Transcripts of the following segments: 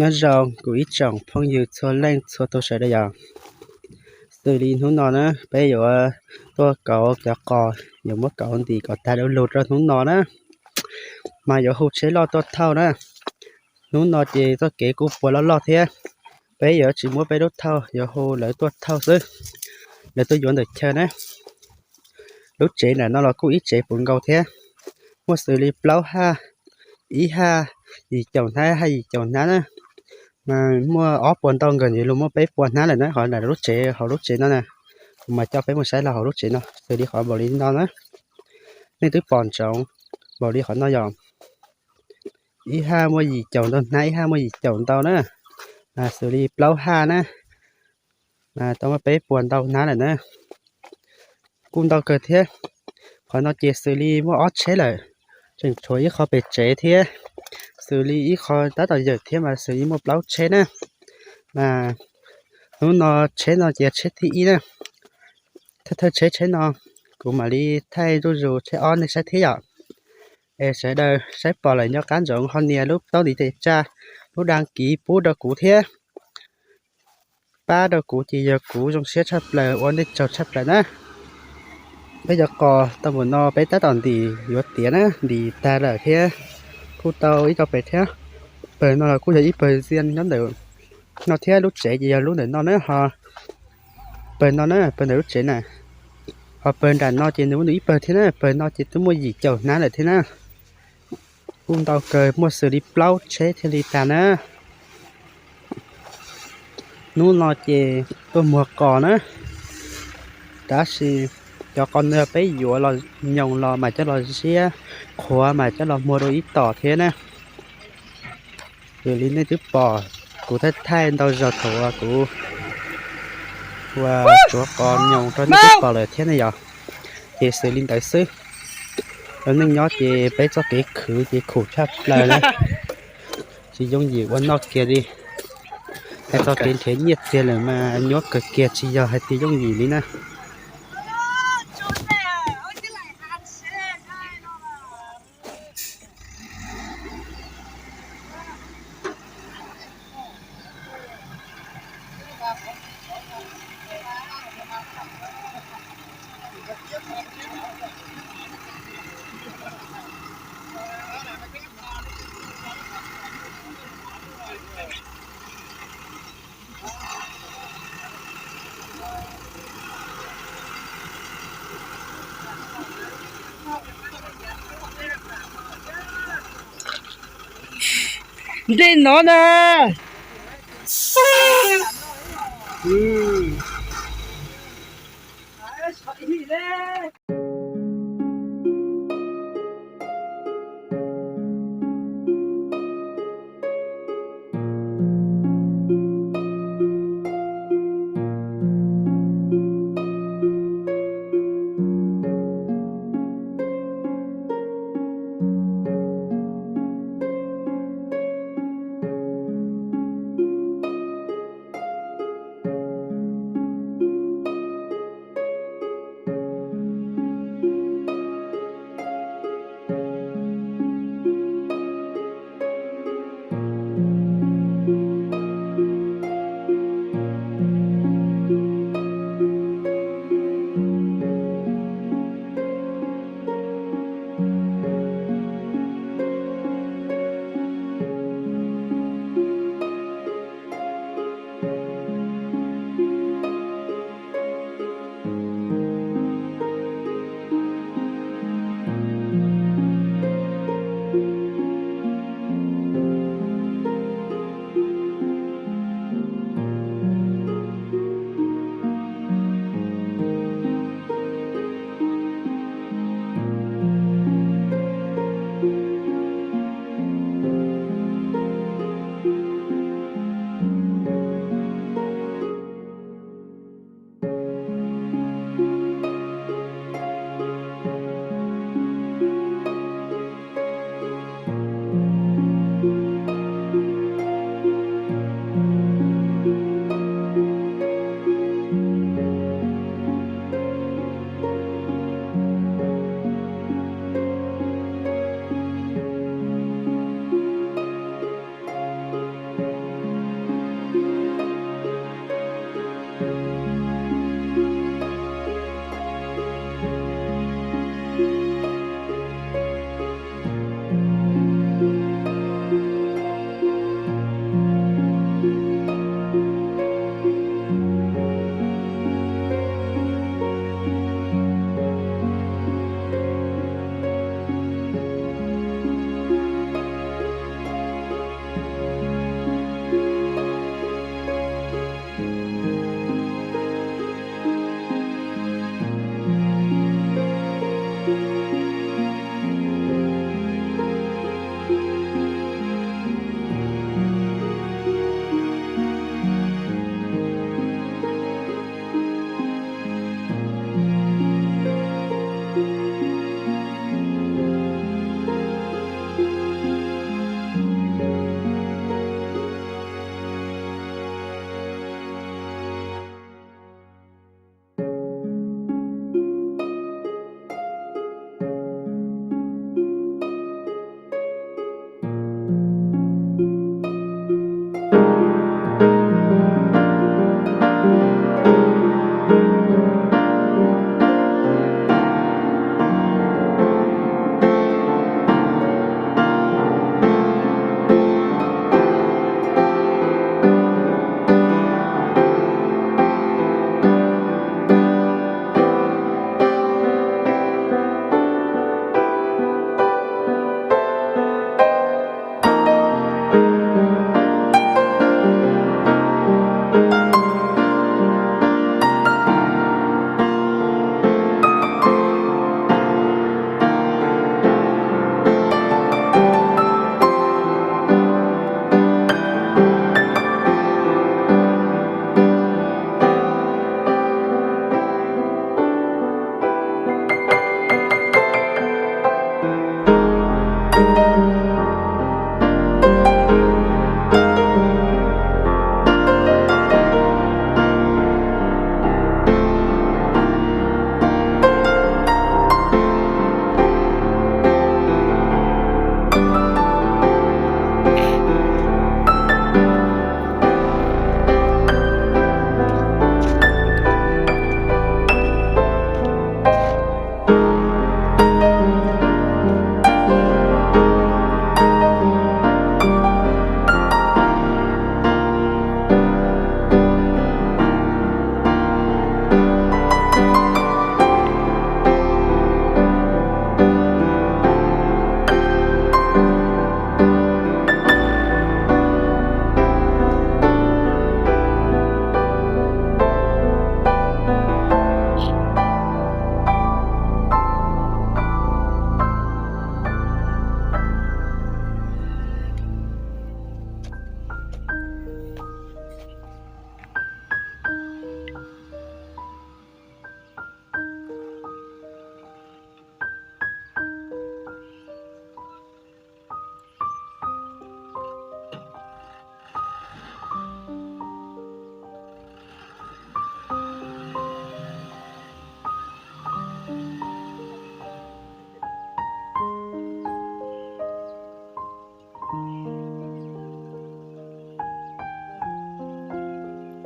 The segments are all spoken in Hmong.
Nyob zoo kuv ib tsoom phooj ywg txhua leej txhua tus sawv daws yom. Xws li hnub no na peb yuav tuaj kauv cov qos, yuav muab kauv ntim kom tag du lug rau hnub no na, mas yuav hu tsheb loj tuaj thauj na. Hnub no ces txoj kev kuj puas loj loj thiab, peb yuav tsis muab peb lub thauj, yuav hu lawv tuaj thauj xwb. Lawv tuaj yuav ntawm chaw na. Lub tsev ntawm no los kuj ib tsev puv nkaus thiab, muaj xws li plaub haj, ib haj, yim caum hnab, haj yim caum hnab na. Mas muaj ob puas ntau nkawm ntawd los muaj peb puas hnab lawm na, qhov ntawm lub tsev, hauv lub tsev no na. Kuv mas coj peb mus saib los hauv lub tsev no xws li qhov npaum li no na. Nej twb pom ntsoov npaum li qhov no yom. Ib haj muaj yim caum ntau hnab, ib haj muaj yim caum ntau na. Mas xws li plaub haj na, mas tau muaj peb puas ntau hnab lawm na. Kuj ntau kawg thiab. Qhov no ces xws li muaj ob tsheb lawm, tseem tshuav ib qho pem tsev thiab, xws li ib qho tab tom yawm thiab mas xws li muaj plaub tsheb na. Mas hnub no tsheb no ces tsheb thib ib na. Thawj thawj tsheb tsheb no, kuv mam li thaij zuj zus tsheb ob nej saib thiab yom. Es sawv daws saib pom lawm nco qab ntsoov ho nias lub taub ntiv tes tsaj, lub dag kiv pub rau kuv thiab. Pab rau kuv ces yog kuv zoo siab tshaj plaws ua nej tsaug tshaj plaws na. Peb cov qos tau npaum no peb tab tom ntim yuav tiav na, ntim tag lawm thiab, kuj tau ib co pem thiab. Pawg no los kuj yog ib pawg ntxiag nyob ntawm no thiab, lub tsev ces yog lub ntawm no na ho. Pawg no na, pawg ntawm lub tsev na. Ho pawg nram no ces nws muaj nws ib pawg thiab na, pawg no ces twb muaj yim caum hnab lawm thiab na. Kuj ntau kawg, muaj xws li plaub tsheb thiaj li tag na. Hnub no ces tuaj muag qos na, tab sis cov qos no yog peb yuav los nyoos los mas coj los ziab, qhuav mas coj los muag dua ib tom thiab na. Xws li nej twb pom, kuv thaij thaij ntau zaus thaum uas kuv ua tsuav qos nyoos rau nej twb pom lawm thiab ne yom. Ces xws li ntawd xwb, lub neej nyob ces peb txoj kev khwv ces khum tshaj plaws na, tsis yooj yim ua noj kiag li. Hais txog kev nrhiav nyiaj txiag lawm mas nyuaj kawg kiag, tsis yog hais tias yooj yim li na. Nti no na.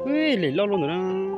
Ub, lem loj luaj ntawm na.